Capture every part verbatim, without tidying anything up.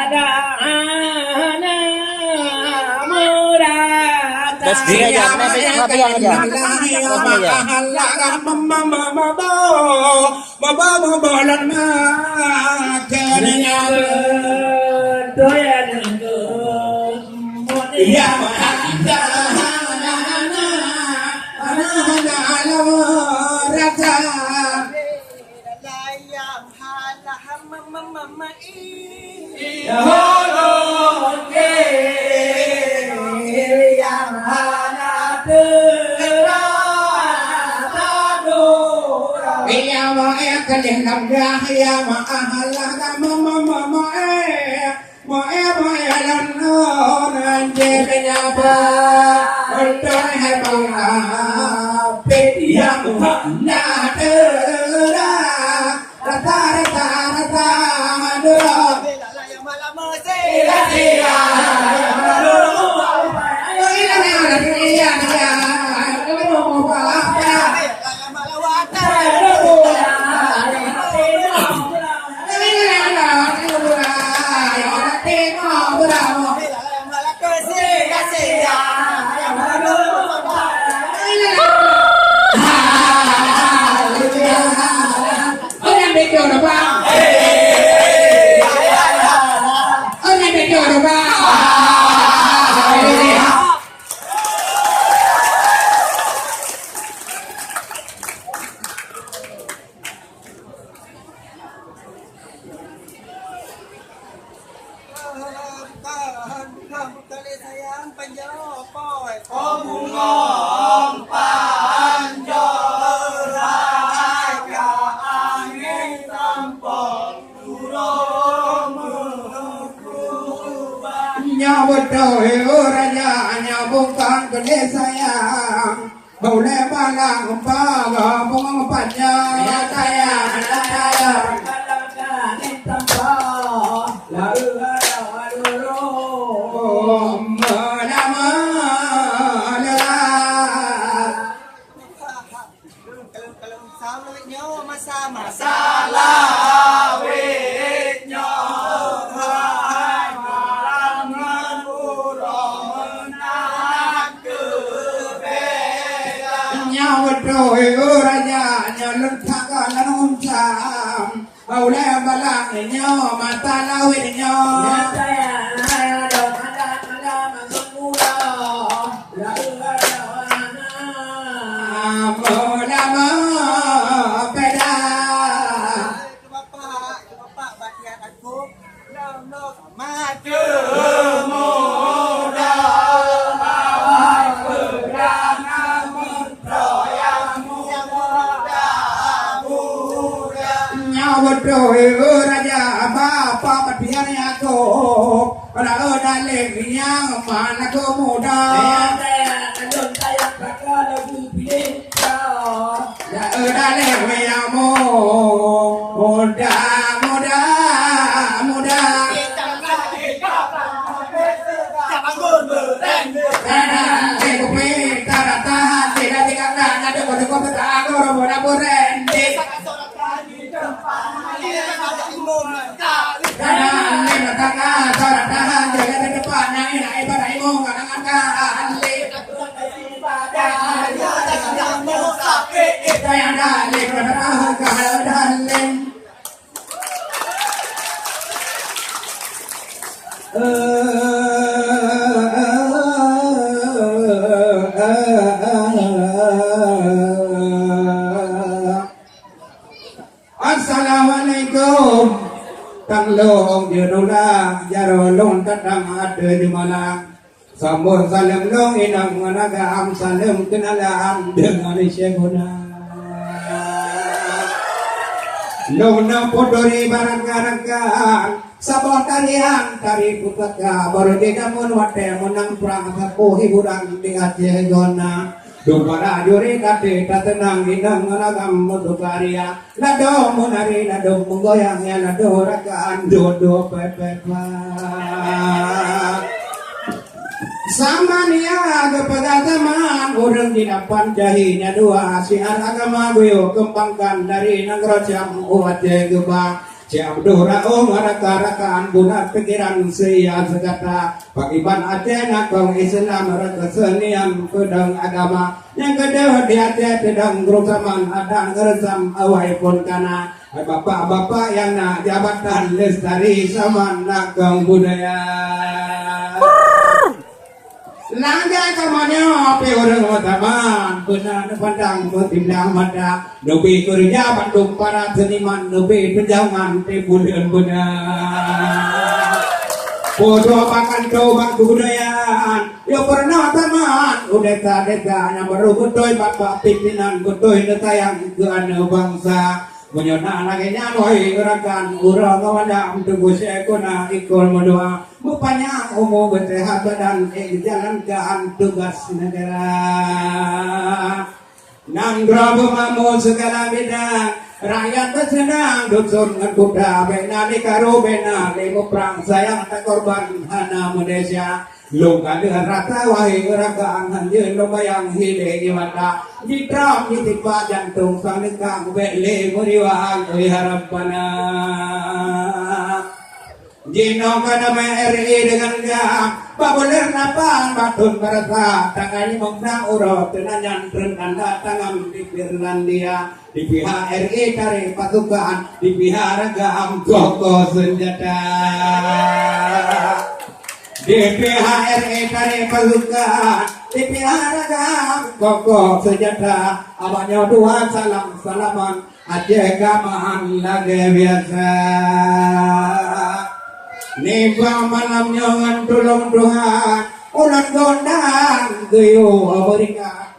Ada anak muda. Gas dia aja, kena pegang, pegang aja. Gas dia aja. Maba, maba lôn makan nyan. Beutôi ya, Teungku. Ya, ada anak, anak, anak, anak rasa. Layam halah mama, mama, ih. Ya Allah, nyang hana teuka. Ya ma, eh, ka lheueh lam dah, ya ma, ah, lah, dah, ma, ma, ma, ma, eh. Ma, eh, ma, eh, lôn, lôn, anjay menyapa. Untuk hai bang apit, ya ma, hana teuka. Rata, rata, rata, dua. Sayang panjang, oh, bungong panjang, angin tampok turun meukuban. Nyoe beutôi, oh, raja, nyoe bukon keudeh sayang. Ulèe balang umpama bungong panjang, ya sayang, ya sayang. Lama, lama, lama. Kalau, kalau, kalau salah nyoe masa-masa lawét nyoe, hai malam ngon uroe meunan. Nyoe beutôi, oh, raja, nyoe lôn that lôn usam. Ulèe balang nyoe, mata lawét nyoe. Nyata ya, hai adoe, ada, ada, ada, ada, ada, ada, ada. Lama, lama, beda. Bapak, bapak, bapak, bapak, bapak, bapak, bapak, Mata muda, hai peudangan meuntro nyang muda, muda. Nyoe beutôi, raja, bapak Batiar Yakub, raja dalem nyang mana muda. Lôn sayang baka lagu piléh. Ya, eh, dalem ya, mu-, muda, muda, muda. Karena, eh, kupi, tara tahan, tidak dikata, ada kode-kode tak ada, orang muda berhenti. Karena, eh, tara tahan, tara tahan, jaga di depan, yang enak ibarat imum, kadang-kadang, eh. Assalamualaikum. Tang lôn jeunula, jaroe lôn tatang ateueh jeumala. Sambot saleuem lôn inong ngon agam, saleuem keunalan deungon Syekhuna. Lôn na puturi barangkarekan, saboh tarian tari pusaka, baru jidamun watèe meunang prang, sapeue hiburan di Aceh gona. Dum para juri kate tateunang, inong ngon agam meutukaria. Ladôm meunari, ladôm meugoyang, ya ladôm rakan dudoe peue-peue. Sama nia geupeugah teuma, ureueng jilapan jahi nya dua, siar agama geuyue keumbangkan dari nanggroe Syam u Aceh geuba. Syekh Abdul Rauf raka-rakaan bulat pikiran seuya seugata. Pakriban Aceh nakong Islam raka seunian peudong agama. Nyang keudua di Aceh peudong geurusaman adat geureusam awai phon kana. Hai bapak-bapak nyang na jabatan lestari saman nakong budaya. Langgai kamoe nyoe pih ureueng meusaman, beuna neupandang meutindang mata, neubi keureuja bandum para seuniman, neubi peujaman teuh buleuen beuna. Podoh bak kantô bak keubudayaan, yo peureunah saman u desa-desa nyang barô beutôi bak-bak pimpinan beutôi neusayang keu aneuk bansa. Meunyoe na lagèe nyan, wahé rakan, uroe ngon malam Teungku Syèh Kuna ikôt meudoa, beupanyang umu, beuseuhat badan, ék geujalankan tugas neugara. Nanggroe beumakmu sigala bidang, rakyat beuseunang, dusun ngon kuta, bèk na lé karu, bèk na lé muprang, sayang takorban hana meudesya. Lôn ka lheueh rasa, wahé rakan, hanjeuet lôn bayang hilé di mata. Jitrok jitipa jantông sang leukang, bèk lé meuriwang, oi Rabbana. Jinoe ka damé R I deungon GAM, bak buleuen lapan bak thôn barasa, tanggai limong blah uroe, teunanyan treun tanda tangan di Finlandia. Di pihak R I tarek pasukan, di pihak GAM kokoh seunjata. Di pihak R I tarek pasukan, di pihak GAM kokoh seunjata. Awak nyoe dua salam-salaman, Aceh ka meuhan lagèe biasa. Nibak malam nyoe ngon tulông Tuhan, ulôn gondang geuyue Amerika.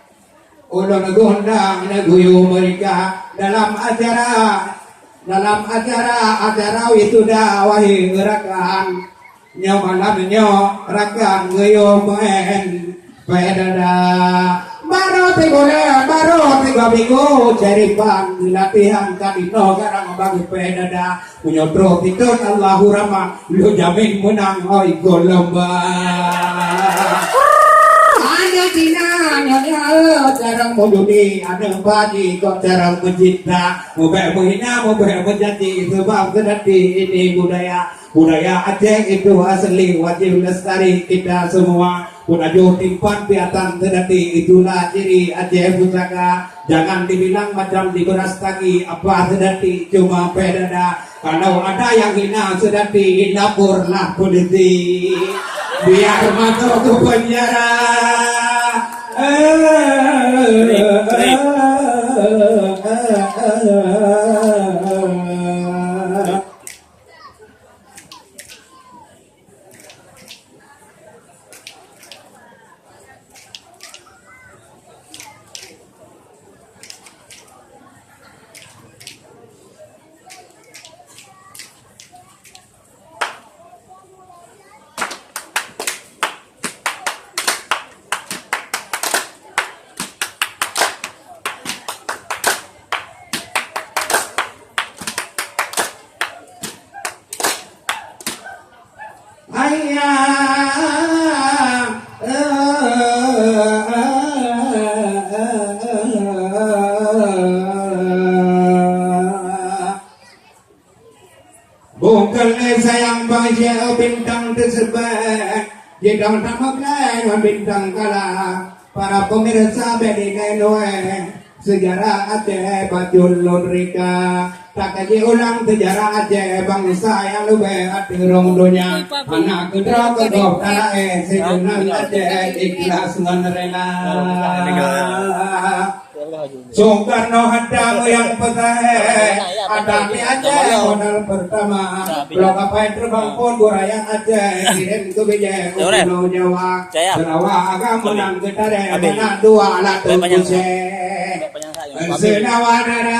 Ulôn gondang neuguyue Amerika dalam acara, dalam acara, acara wisuda, wahé rakan. Nyoe malam nyoe rakan geuyue meu'en pèe dada. Barô sibuleuen, barô sigoe minggu, cariban latihan ka inoe garang bagi pèe dada. Meunyoe trôh sithôn Allahu Rahman, lôn jamin meunang oi goh lomba. Aneuk Cina nyoe, nyoe, carông meujudi, aneuk Pak Haji kok carông meucinta. Mubèk meuhina, mubèk meujanji, seubab seudati ini budaya. Budaya Aceh itu asli, wajib lestari kita semua. Peunajoh timphan piatan seudati, itulah ciri Aceh pusaka. Jangan dibilang macam di Brastagi, apa seudati cuma pèe dada. Kalau ada yang hina seudati, laporlah polisi. Biar masuk ke penjara. Ayah. Bukon lé sayang bang jeuet bintang teuseubeh, jidong tameugleh ngon bintang kala. Para pemirsa bèk tinggai luweh, sejarah Aceh bacut lôn rika. Takaji ulang sejarah Aceh, bansa nyang leubeh ateueh rhueng donya. Hana keudroe keu gob taraéh, sinan Aceh ikhlas ngon rela. Soekarno Hatta meuyang peusahé, Hatta di Aceh modal pertama. Bloe kapai teubang phôn buraya Aceh, kirém keu bijéh u Pulo Jawa. Seulawa agam meunang geutarek, meunan dua lat teungku syèh. Seulawa dara.